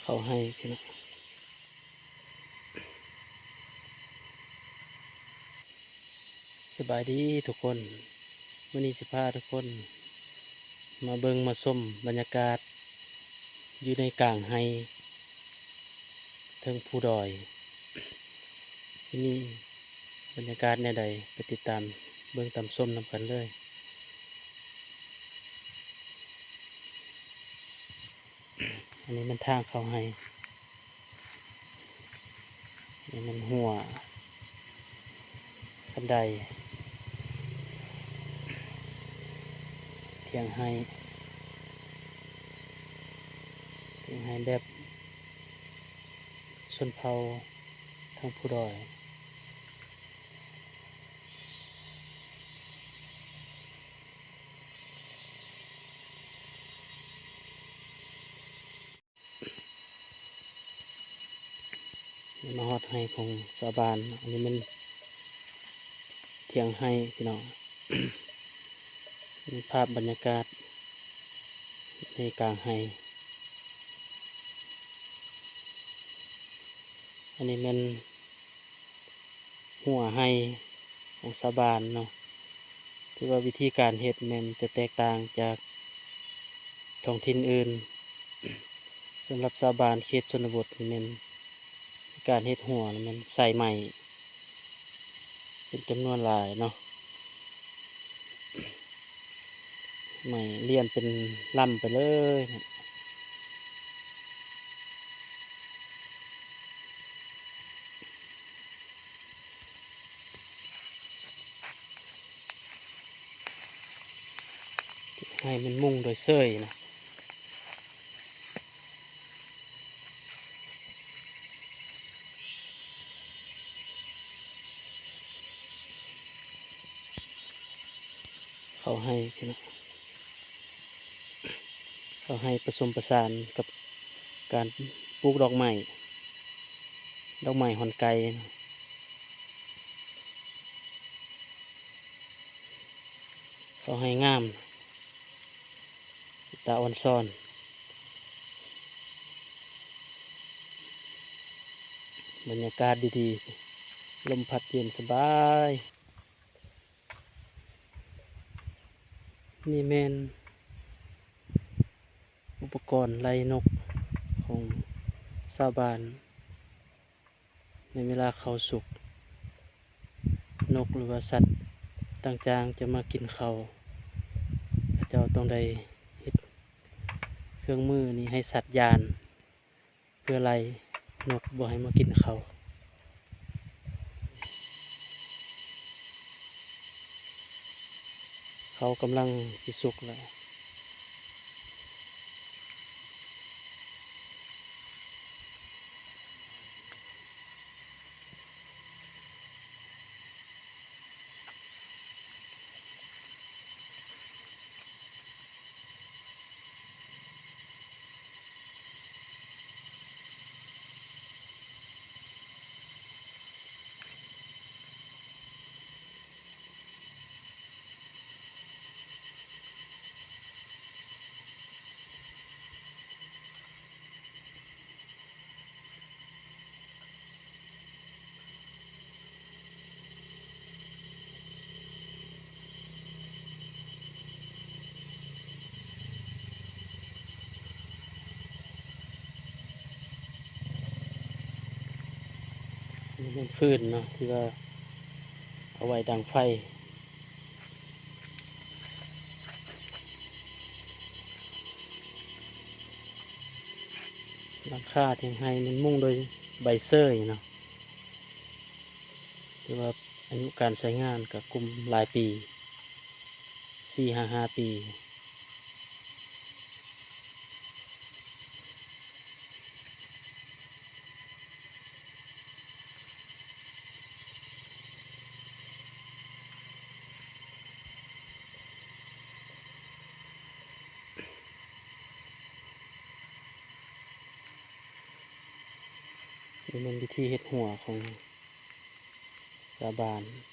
ເຂົ້າໄຮ່ພີ່ນ້ອງ. ສະບາຍດີທຸກຄົນ, ມື້ນີ້ຊິພາທຸກຄົນມາເບິ່ງມາຊົມບັນຍາກາດຢູ່ໃນກາງໄຮ່ເທິງພູດອຍ, ຊິມີບັນຍາກາດແນວໃດ ໄປຕິດຕາມເບິ່ງຕາມຊົມນຳກັນເລີຍ. ອັນນີ້ແມ່ນທາງເຂົ້າໄຮ່, ນີ້ແມ່ນຮົ້ວ ຄັນໄດ ຖຽງໄຮ່, ຖຽງໄຮ່ແບບຊົນເຜົ່າທາງພູດອຍ. ມາຮອດໄຮ່ຂອງຊາວບ້ານ, ອັນນີ້ແມ່ນຖຽງໄຮ່ພີ່ນ້ອງ, ມີພາບບັນຍາກາດໃນກາງໄຮ່. ອັນນີ້ແມ່ນ ຮົ້ວໄຮ່ຂອງຊາວບ້ານເນາະ, ຖືວ່າວິທີການເຮັດແມ່ນຈະແຕກຕ່າງຈາກທ້ອງຖິ່ນອື່ນ. ສຳລັບຊາວບ້ານເຂດຊົນນະບົດນີ້ແມ່ນ ການເຮັດຮົ້ວນີ້ແມ່ນໃຊ້ໄມ້ເປັນຈຳນວນຫຼາຍເນາະ. ໄມ້ລຽນເປັນລຳໄປເລີຍ. ໃຫ້ມັນມຸງໂດຍເຊີຍນະ. ເຂົ້າໄຮ່ພີ່ນ້ອງ, ເຂົ້າໄຮ່ປະສົມປະສານກັບການປູກດອກໄມ້, ດອກໄມ້ຮ່ອນໄກ່, ເຂົ້າໄຮ່ງາມ. ຕາອ່ອນຊອນ, ບັນຍາກາດດີໆ, ລົມພັດເຢັນສະບາຍ. ນີ້ແມ່ນອຸປະກອນໄລ່ນົກຂອງຊາວບ້ານ. ໃນເວລາເຂົ້າສຸກ, ນົກ ຫຼືວ່າສັດຕ່າງໆຈະມາກິນເຂົ້າ, ເຂົາເຈົ້າຕ້ອງໄດ້ເຮັດເຄື່ອງມືນີ້ໃຫ້ສັດຢ້ານ ເພື່ອໄລ່ນົກບໍ່ໃຫ້ມາກິນເຂົ້າ. ເຂົ້າກຳລັງຊິສຸກແລ້ວ. ນີ້ແມ່ນຟືນເນາະ ທີ່ວ່າເອົາໄວ້ດັງໄຟ. ຫຼັງຄາທີ່ໃຫ້ມັນມຸງໂດຍໃບເຊີຍເນາະ ຖືວ່າອາຍຸການໃຊ້ງານກໍກຸ້ມຫຼາຍປີ ສີ່ຫາຫ້າປີ. ນີ້ແມ່ນວິທີເຮັດຮົ້ວຂອງຊາວບ້ານ.